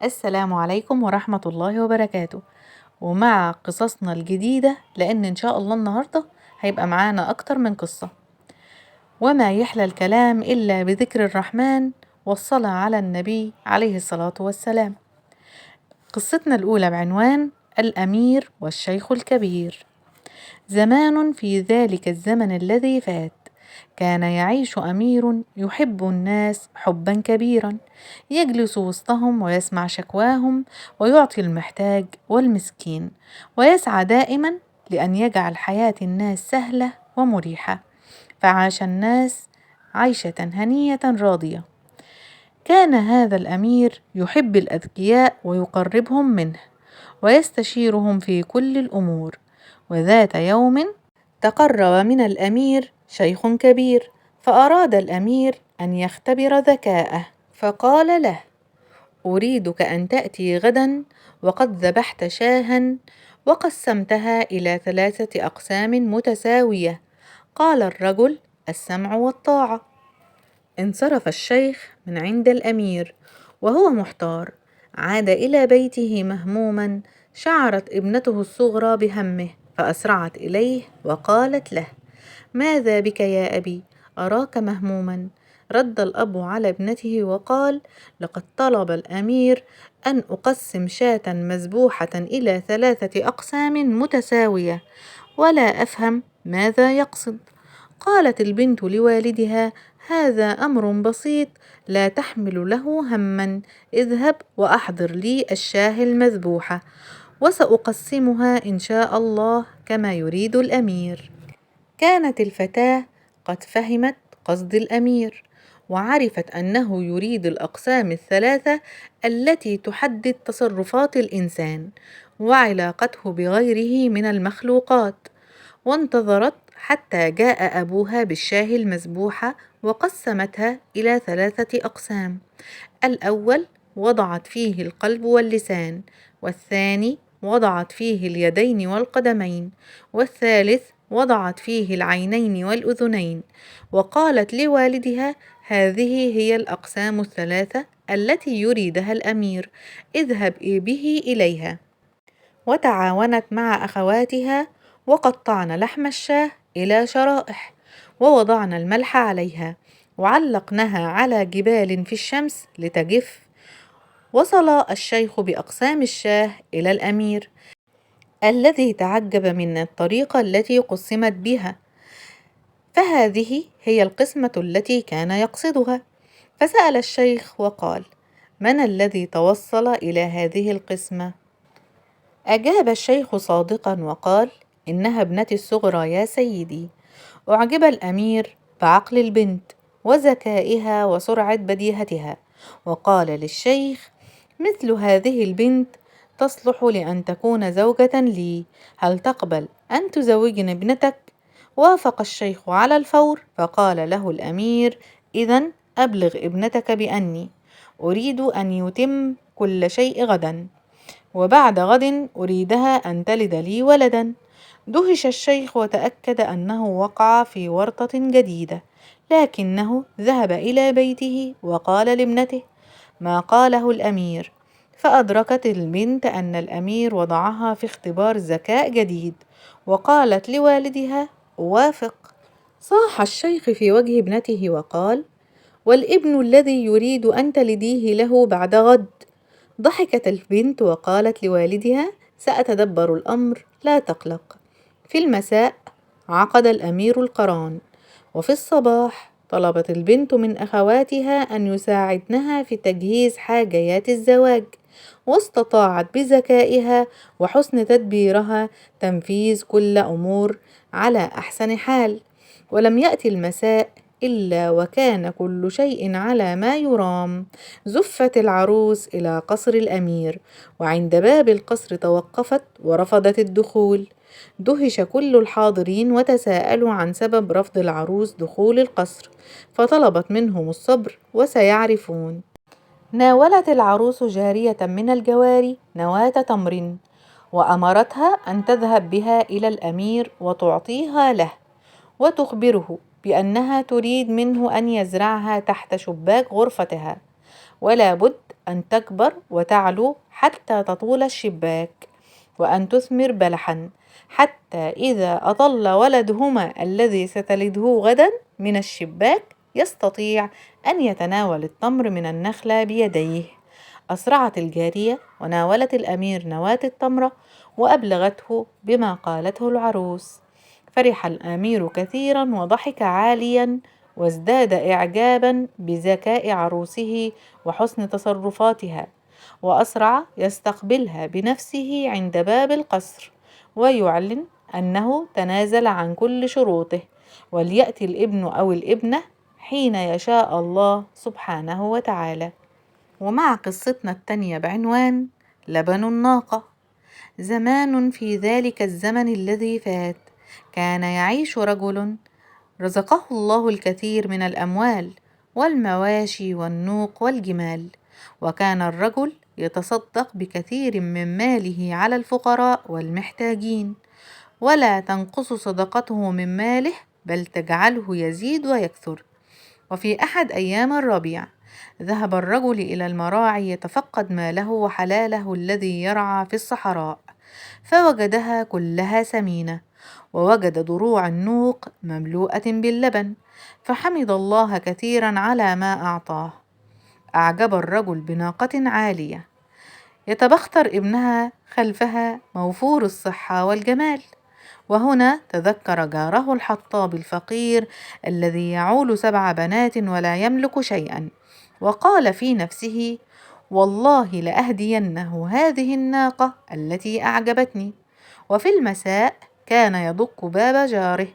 السلام عليكم ورحمة الله وبركاته. ومع قصصنا الجديدة لأن إن شاء الله النهاردة هيبقى معانا أكتر من قصة. وما يحلى الكلام إلا بذكر الرحمن والصلاة على النبي عليه الصلاة والسلام. قصتنا الأولى بعنوان الأمير والشيخ الكبير. زمان في ذلك الزمن الذي فات كان يعيش أمير يحب الناس حبا كبيرا، يجلس وسطهم ويسمع شكواهم ويعطي المحتاج والمسكين، ويسعى دائما لأن يجعل حياة الناس سهلة ومريحة. فعاش الناس عيشة هنية راضية. كان هذا الأمير يحب الأذكياء ويقربهم منه ويستشيرهم في كل الأمور. وذات يوم تقرب من الأمير شيخ كبير، فأراد الأمير أن يختبر ذكاءه، فقال له: أريدك أن تأتي غدا وقد ذبحت شاها وقسمتها إلى 3 أقسام متساوية. قال الرجل: السمع والطاعة. انصرف الشيخ من عند الأمير وهو محتار. عاد إلى بيته مهموما. شعرت ابنته الصغرى بهمه فأسرعت إليه وقالت له: ماذا بك يا أبي؟ أراك مهموما. رد الأب على ابنته وقال: لقد طلب الأمير أن أقسم شاة مذبوحة إلى 3 أقسام متساوية، ولا أفهم ماذا يقصد. قالت البنت لوالدها: هذا أمر بسيط لا تحمل له هما، اذهب وأحضر لي الشاة المذبوحة وسأقسمها إن شاء الله كما يريد الأمير. كانت الفتاة قد فهمت قصد الأمير وعرفت أنه يريد الأقسام ال3 التي تحدد تصرفات الإنسان وعلاقته بغيره من المخلوقات. وانتظرت حتى جاء أبوها بالشاة المذبوحة وقسمتها إلى 3 أقسام. الأول وضعت فيه القلب واللسان، والثاني وضعت فيه اليدين والقدمين، والثالث وضعت فيه العينين والأذنين. وقالت لوالدها: هذه هي الأقسام ال3 التي يريدها الأمير، اذهب به إليها. وتعاونت مع أخواتها وقطعن لحم الشاة إلى شرائح ووضعن الملح عليها وعلقنها على جبال في الشمس لتجف. وصل الشيخ بأقسام الشاة إلى الأمير الذي تعجب من الطريقة التي قسمت بها، فهذه هي القسمة التي كان يقصدها. فسأل الشيخ وقال: من الذي توصل إلى هذه القسمة؟ أجاب الشيخ صادقا وقال: إنها ابنتي الصغرى يا سيدي. أعجب الأمير بعقل البنت وذكائها وسرعة بديهتها، وقال للشيخ: مثل هذه البنت تصلح لأن تكون زوجة لي، هل تقبل أن تزوجني ابنتك؟ وافق الشيخ على الفور، فقال له الأمير: إذن أبلغ ابنتك بأني أريد أن يتم كل شيء غدا، وبعد غد أريدها أن تلد لي ولدا. دهش الشيخ وتأكد أنه وقع في ورطة جديدة، لكنه ذهب إلى بيته وقال لابنته ما قاله الأمير. فأدركت البنت أن الأمير وضعها في اختبار ذكاء جديد، وقالت لوالدها: أوافق. صاح الشيخ في وجه ابنته وقال: والابن الذي يريد أن تلديه له بعد غد؟ ضحكت البنت وقالت لوالدها: سأتدبر الأمر، لا تقلق. في المساء عقد الأمير القران، وفي الصباح طلبت البنت من أخواتها أن يساعدنها في تجهيز حاجيات الزواج، واستطاعت بذكائها وحسن تدبيرها تنفيذ كل أمور على أحسن حال. ولم يأتي المساء إلا وكان كل شيء على ما يرام. زفت العروس إلى قصر الأمير، وعند باب القصر توقفت ورفضت الدخول. دهش كل الحاضرين وتساءلوا عن سبب رفض العروس دخول القصر، فطلبت منهم الصبر وسيعرفون. ناولت العروس جارية من الجواري نواة تمر، وأمرتها أن تذهب بها إلى الأمير وتعطيها له، وتخبره بأنها تريد منه أن يزرعها تحت شباك غرفتها، ولا بد أن تكبر وتعلو حتى تطول الشباك، وأن تثمر بلحا، حتى إذا أطل ولدهما الذي ستلده غدا من الشباك يستطيع أن يتناول التمر من النخلة بيديه. أسرعت الجارية وناولت الأمير نواة التمرة وأبلغته بما قالته العروس. فرح الأمير كثيرا وضحك عاليا، وازداد إعجابا بذكاء عروسه وحسن تصرفاتها، وأسرع يستقبلها بنفسه عند باب القصر ويعلن أنه تنازل عن كل شروطه، وليأتي الابن أو الابنة حين يشاء الله سبحانه وتعالى. ومع قصتنا التانية بعنوان لبن الناقة. زمان في ذلك الزمن الذي فات كان يعيش رجل رزقه الله الكثير من الأموال والمواشي والنوق والجمال، وكان الرجل يتصدق بكثير من ماله على الفقراء والمحتاجين، ولا تنقص صدقته من ماله بل تجعله يزيد ويكثر. وفي أحد أيام الربيع ذهب الرجل إلى المراعي يتفقد ماله وحلاله الذي يرعى في الصحراء، فوجدها كلها سمينة، ووجد ضروع النوق مملوءة باللبن، فحمد الله كثيرا على ما أعطاه. أعجب الرجل بناقة عالية يتبختر ابنها خلفها موفور الصحة والجمال، وهنا تذكر جاره الحطاب الفقير الذي يعول 7 بنات ولا يملك شيئا، وقال في نفسه: والله لأهدينه هذه الناقة التي أعجبتني. وفي المساء كان يدق باب جاره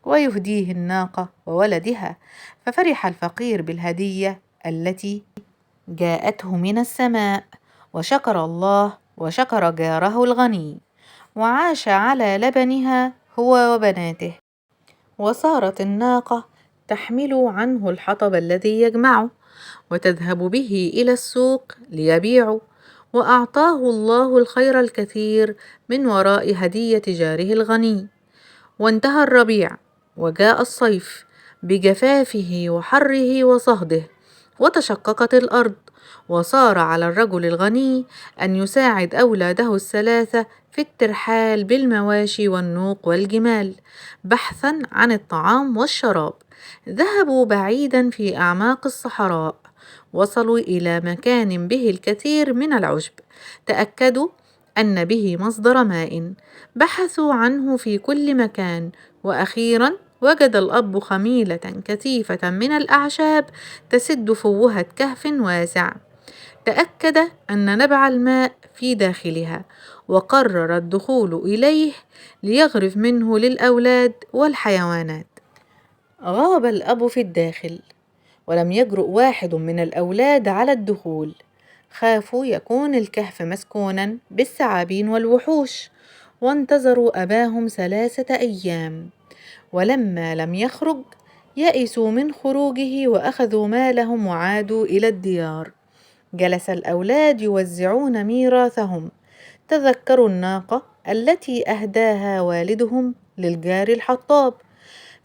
ويهديه الناقة وولدها، ففرح الفقير بالهدية التي جاءته من السماء، وشكر الله وشكر جاره الغني، وعاش على لبنها هو وبناته. وصارت الناقة تحمل عنه الحطب الذي يجمعه وتذهب به إلى السوق ليبيعه، وأعطاه الله الخير الكثير من وراء هدية جاره الغني. وانتهى الربيع وجاء الصيف بجفافه وحره وصهده، وتشققت الأرض، وصار على الرجل الغني أن يساعد أولاده الثلاثة في الترحال بالمواشي والنوق والجمال بحثا عن الطعام والشراب. ذهبوا بعيدا في أعماق الصحراء، وصلوا إلى مكان به الكثير من العشب، تأكدوا أن به مصدر ماء، بحثوا عنه في كل مكان، وأخيرا وجد الأب خميلة كثيفة من الأعشاب تسد فوهة كهف واسع، تأكد أن نبع الماء في داخلها، وقرر الدخول إليه ليغرف منه للأولاد والحيوانات. غاب الأب في الداخل، ولم يجرؤ واحد من الأولاد على الدخول، خافوا يكون الكهف مسكونا بالثعابين والوحوش، وانتظروا أباهم 3 أيام، ولما لم يخرج يئسوا من خروجه وأخذوا مالهم وعادوا إلى الديار. جلس الأولاد يوزعون ميراثهم، تذكروا الناقة التي أهداها والدهم للجار الحطاب،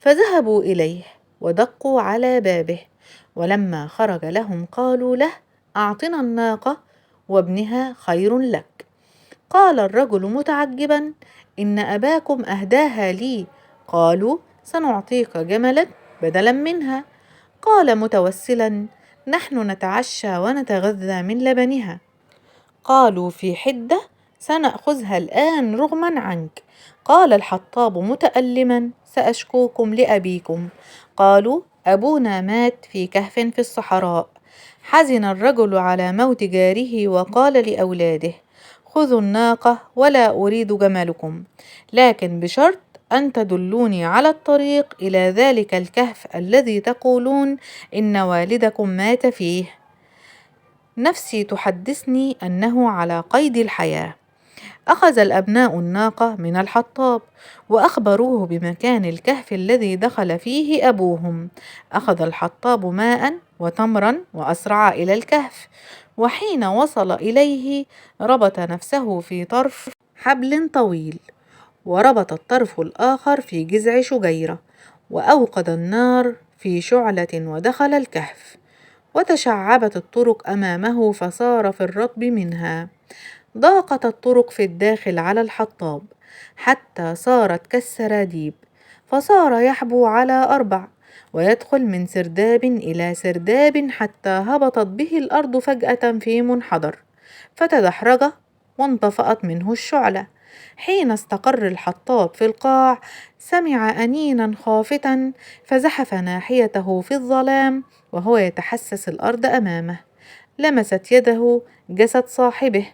فذهبوا إليه ودقوا على بابه، ولما خرج لهم قالوا له: أعطنا الناقة وابنها خير لك. قال الرجل متعجبا: إن أباكم أهداها لي. قالوا: سنعطيك جملا بدلا منها. قال متوسلا: نحن نتعشى ونتغذى من لبنها. قالوا في حدة: سنأخذها الآن رغما عنك. قال الحطاب متألما: سأشكوكم لأبيكم. قالوا: أبونا مات في كهف في الصحراء. حزن الرجل على موت جاره وقال لأولاده: خذوا الناقة ولا أريد جملكم، لكن بشرط أن تدلوني على الطريق إلى ذلك الكهف الذي تقولون إن والدكم مات فيه. نفسي تحدثني أنه على قيد الحياة. أخذ الأبناء الناقة من الحطاب وأخبروه بمكان الكهف الذي دخل فيه أبوهم. أخذ الحطاب ماء وتمرا وأسرع إلى الكهف، وحين وصل إليه ربط نفسه في طرف حبل طويل، وربط الطرف الآخر في جذع شجيرة، وأوقد النار في شعلة ودخل الكهف، وتشعبت الطرق أمامه فصار في الرطب منها. ضاقت الطرق في الداخل على الحطاب حتى صارت كالسراديب، فصار يحبو على أربع ويدخل من سرداب إلى سرداب حتى هبطت به الأرض فجأة في منحدر، فتدحرج وانطفأت منه الشعلة. حين استقر الحطاب في القاع سمع أنينا خافتا، فزحف ناحيته في الظلام وهو يتحسس الأرض أمامه. لمست يده جسد صاحبه،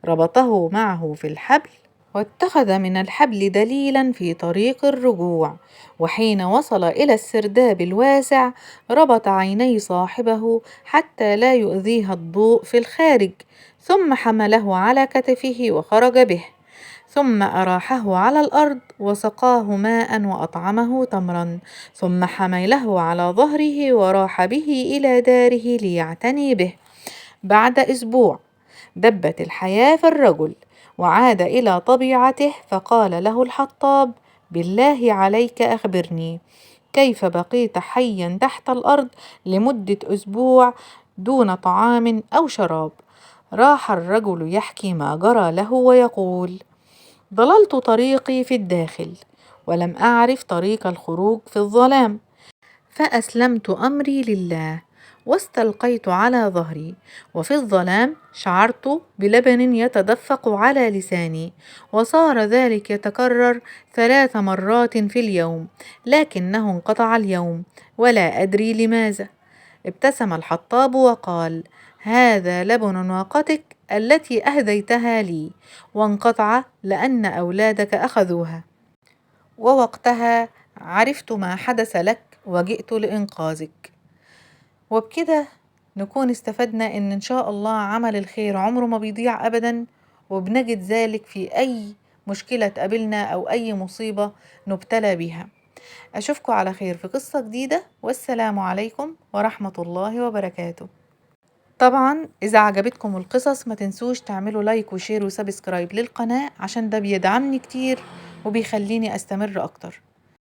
ربطه معه في الحبل واتخذ من الحبل دليلا في طريق الرجوع. وحين وصل إلى السرداب الواسع ربط عيني صاحبه حتى لا يؤذيها الضوء في الخارج، ثم حمله على كتفه وخرج به، ثم أراحه على الأرض وسقاه ماء وأطعمه تمرا، ثم حمله على ظهره وراح به إلى داره ليعتني به. بعد أسبوع دبت الحياة في الرجل وعاد إلى طبيعته، فقال له الحطاب: بالله عليك أخبرني، كيف بقيت حيا تحت الأرض لمدة أسبوع دون طعام أو شراب؟ راح الرجل يحكي ما جرى له ويقول: ضللت طريقي في الداخل ولم أعرف طريق الخروج في الظلام، فأسلمت أمري لله واستلقيت على ظهري، وفي الظلام شعرت بلبن يتدفق على لساني، وصار ذلك يتكرر 3 مرات في اليوم، لكنه انقطع اليوم ولا أدري لماذا. ابتسم الحطاب وقال: هذا لبن ناقتك التي أهديتها لي، وانقطع لأن أولادك أخذوها، ووقتها عرفت ما حدث لك وجئت لإنقاذك. وبكده نكون استفدنا إن شاء الله عمل الخير عمره ما بيضيع أبدا، وبنجد ذلك في أي مشكلة تقابلنا أو أي مصيبة نبتلى بها. أشوفكم على خير في قصة جديدة، والسلام عليكم ورحمة الله وبركاته. طبعا إذا عجبتكم القصص ما تنسوش تعملوا لايك وشير وسبسكرايب للقناة، عشان ده بيدعمني كتير وبيخليني أستمر أكتر.